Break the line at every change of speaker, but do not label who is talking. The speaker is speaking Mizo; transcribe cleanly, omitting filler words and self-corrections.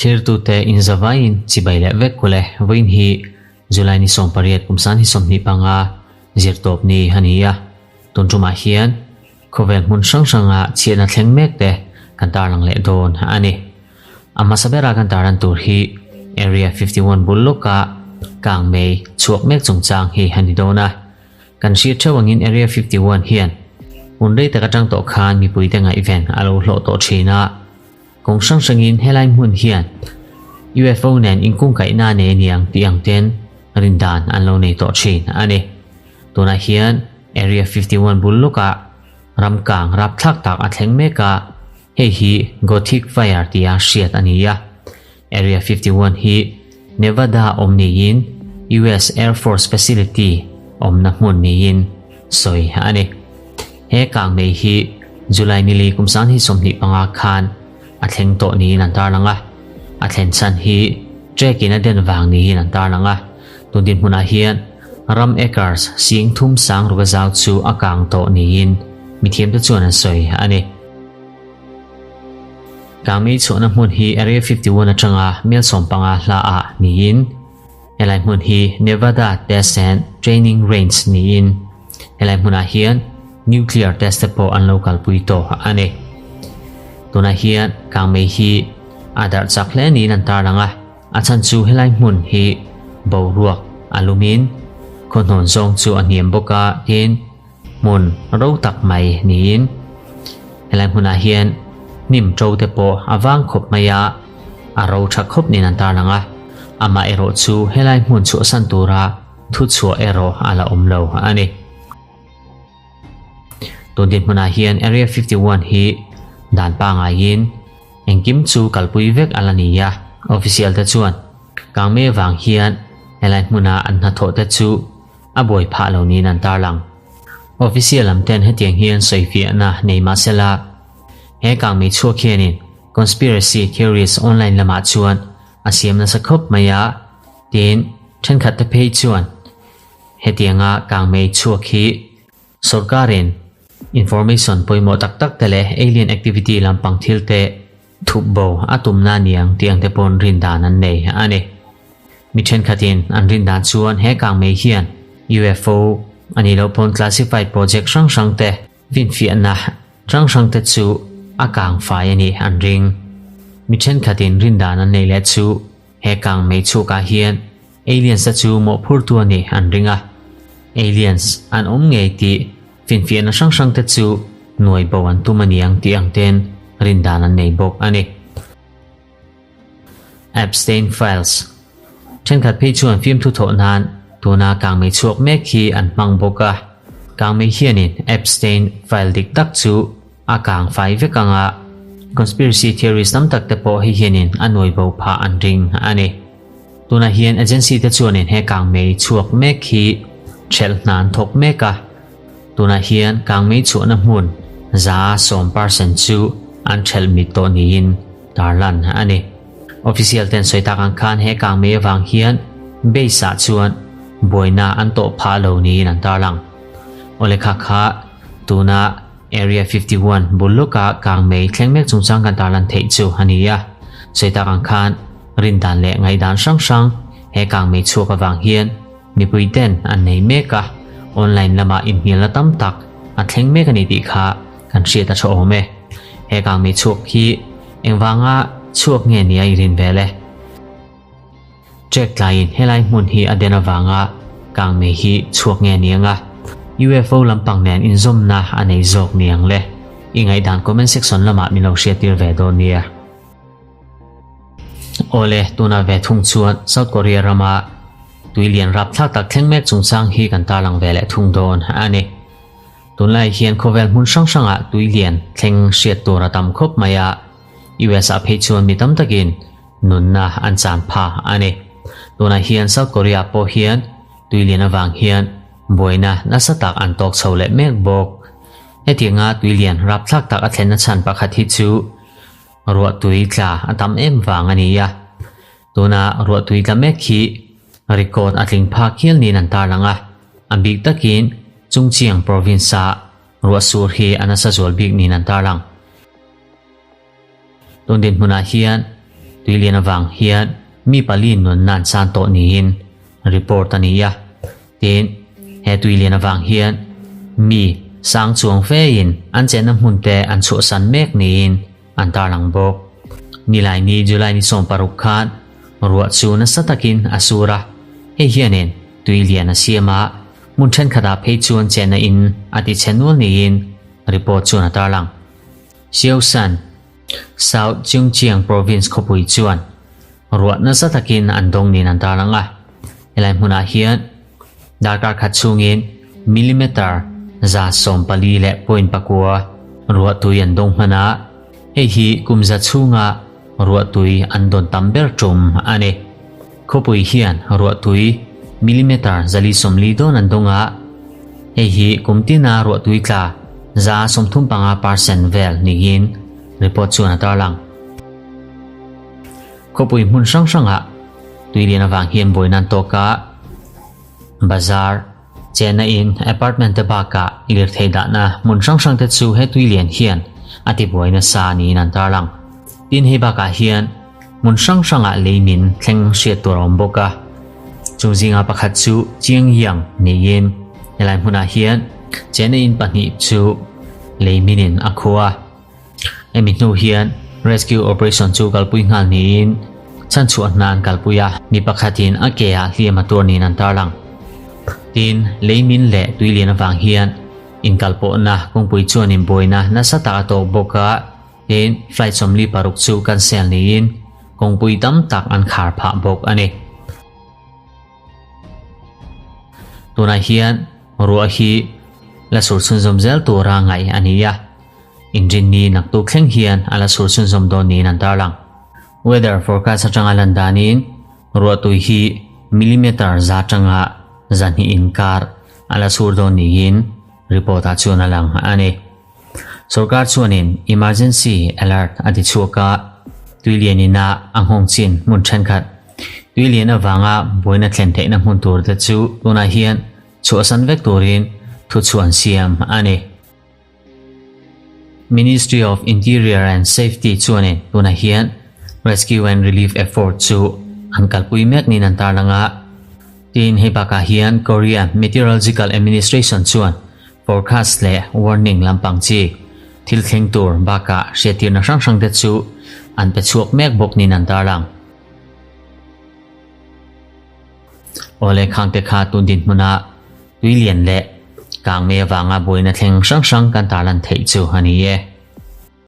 Thlirtute inzavaiin chibai leh vek kule vawiin hi July ni 18 kum san hi 25 zirtawp ni a ni a. Tun tumah hian khawvel hmun hrang hranga chhiatna thleng mek te kan tarlang leh dawn a ni. A hmasa bera kan tarlan tur hi Area 51 bul lawka kangmei chhuak mek chungchang hi a ni dawn a. Kan hriat theuh angin Area 51 hian hmun rei tak atang tawh khan mipuite ngaihven a lo hlawh tawh thin a. Kawng hrang hrangin helai hmun hian UFO nen inkungkaihna a nei aniang tih ang ten rindan an lo nei tawh thin a ni. Tunah hian Area 51 bul lawkah ramkang rapthlak tak a thleng mek a, hei hi Gothic Fire tia hriat a ni a. Area 51 hi Nevada awm niin US Air Force facility awmna hmun niin sawi a ni. He kangmei hi July nili kum 2025 khan a thleng tawh niin an tarlang a, a thlen chhan hi trek in a den vang niin an tarlang a. Tun dinhmunah hian ram acres sing thum sang ruk a zau chu a kang tawh niin mithiamte chuan an sawi a ni. Kangmei chhuahna hmun hi Area 51 atanga mel 15 hla ah niin helai hmun hi Nevada Test and Training Range niin helai hmunah hian nuclear test te pawh an lo kalpui tawh a ni. Tunah hian kangmei hi a darh chak hle niin an tarlang a, a chhan chu helai hmun hi boruak a lumin khawhnawn zawng chu a hniam bawk a, tin, Hmun ro tak mai niin helai hmunah hian hnim ṭo te pawh a vang khawp mai a, a ro ṭha khawp niin an tarlang a, amah erawh chu helai hmun chhuahsan tura thu chhuah erawh a la awm lo a ni. Tun dinhmunah hian Area 51 hi dan pangaiin engkim chu kalpui vek a la ni a, official te chuan kangmei avang hian helai hmuna an hnathawh te chu a buai phah lo niin an tarlang. Official lam ten hetiang hian sawifiahna nei mah sela, he kangmei chhuak hianin conspiracy theories online lamah chuan a siam nasa khawp mai a, tin thenkhat te phei chuan hetianga kangmei chhuak hi sorkarin information pawimawh tak tak te leh alien activity lampang thil te Thup bo a tumna aniang tih ang te pawn rin dan an nei a ni. Mi thenkhatin an rin dan chuan he kangmei hian UFO a nih loh pawn classified project hrang hrang te finfiahna hrang hrang te chu a kang fai a nih an ring. Mi thenkhatin rin dan an nei leh chu he kangmei chhukah hian aliens te chu mawhphurtu a nih an ring a. Aliens an awm ngei tih Finfiahna hrang hrang te chu nuai bo an tum a niang tih ang ten rindan an nei bawk a ni. Epstein Files Thenkhat phei chuan fimthu thawh nan tuna kangmei chhuak mek hi an hmang bawk a, kangmei hianin Epstein file dik tak chu a kang fai vek ang a, conspiracy theories tam tak te pawh hei hianin a nuai bo phah an ring a ni. Tunah hian agency te chuanin he kangmei chhuak mek hi thelh hna an thawk mek a, tunah hian kangmei chhuahna hmun 10% chu an thelh mit tawh niin tarlan a ni. Official ten sawi tak ang khan he kangmei avang hian base ah chuan buaina an tawh phah lo niin an tarlang. Awle kha kha tuna Area 51 bul lawka kangmei thleng mek chungchang kan tarlan theih chu a ni a, sawi tak ang khan Rindan leh ngaihdan hrang hrang he kangmei chhuak avang hian mipui ten an nei mek a, online lamah inhnialna tam tak a thleng mek a ni tih kha kan hriat a tha awm e. He kangmei chhuak hi engvanga chhuak nge nia i rin vel e? Trek tlaiin helai hmun hi a den avanga kangmei hi chhuak nge niang a, UFO lampang nen inzawmna a nei zawk niang le? I ngaihdan comment section lamah min lo hriattir ve dawn nia. Awle, tuna ve thung chuan South Korea rama tui lian rapthlak tak thleng mek chungchang hi kan tarlang ve leh thung dawn a ni. Tunlai hian khawvel hmun hrang hrangah tui lian thleng hriat tur a tam khawp mai a, US ah phei chuan mi tam takin nunna an chan pha a ni. Tunah hian South Korea pawh hian tui lian avang hian buaina nasa tak an tawk chho leh mek bawk. Hetianga tui lian rapthlak tak a thlenna chhan pakhat hi chu Ruahtui tla a tam em vang a ni a, tuna ruahtui tla mek hi record a tling phak hial niin an tarlang a, a bik takin Chungchiang province-a ruahsur hi a nasa zual bik niin an tarlang. Tun dinhmunah hian tuilian avang hian mi paliin nunna an san tawh niin report a ni a. Tin, he tuilian avang hian mi sang chuang fein an chenna hmun te an chhuahsan mek niin an tarlang bawk. Nilaini July ni 16 khan ruah chu nasa takin a sur a, hei hianin tuilian a siam a, hmun thenkhatah phei chuan chenna in a ti chhe nual niin report chuan a tarlang. Xiaoshan, South Chungcheong Province khawpui chuan ruah nasa takin an dawng niin an tarlang a, helai hmunah hian darkar khat chhungin millimeter 114.9 ruah tui an dawng hman a, hei hi kum za chhunga ruah tui an dawn tam ber tum a ni. Khawpui hian ruah tui millimeter 440 dawn an dawng a, hei hi kum tina ruah tui tla 35% vel niin report chuan a tarlang. Khawpui hmun hrang hrangah tuilian avang hian buaina an tawk a, bazar, chenna in, apartment te bakah lirthei dahna hmun hrang hrang te chu he tuilian hian a ti buai nasa niin an tarlang. Tin hei bakah hian hmun hrang hrangah leimin thleng hriat tur a awm bawk a, chung zinga pakhat chu Chiangyang niin helai hmunah hian chenna in pahnih chu leiminin a khuh a. Hemi hnu hian rescue operation chu kalpui nghal niin chhanchhuah hna an kalpui a, mi pakhatin a ke ah hliam a tuar niin an tarlang. Tin, leimin leh tuilian avang hian inkalpawhna kawngpui chuan inbuaina nasa tak a tawk bawk a, tin flight 46 chu cancel niin kawngpui tam tak an khar phah bawk a ni. Tunah hian ruah hi la sur chhunzawm zel tura ngaih a ni a, inrinni naktuk thleng hian a la sur chhunzawm dawn niin an tarlang. Weather forecast atanga lan danin ruahtui hi millimeter za atanga 200 inkar a la sur dawn niin report ah chuan a lang a ni. Sorkar chuanin emergency alert a ti chhuak a, tuilian ina a nghawng chin hmun thenkhat tuilian avanga buaina thlen theihna hmun tur te chu tunah hian chhuahsan vek turin thuchhuan siam a ni. Ministry of Interior and Safety chuanin tunah hian rescue and relief effort chu an kalpui mek niin an tarlang a. Tin, hei bakah hian Korea Meteorological Administration chuan forecast leh warning lampang chi thil thleng tur bakah hriattirna hrang hrang te chu an pe chhuak mek bawk niin an tarlang. Awle khang te kha tun dinhmuna tuilian leh kangmei avanga buaina thleng hrang hrang kan tarlan theih chu a ni e.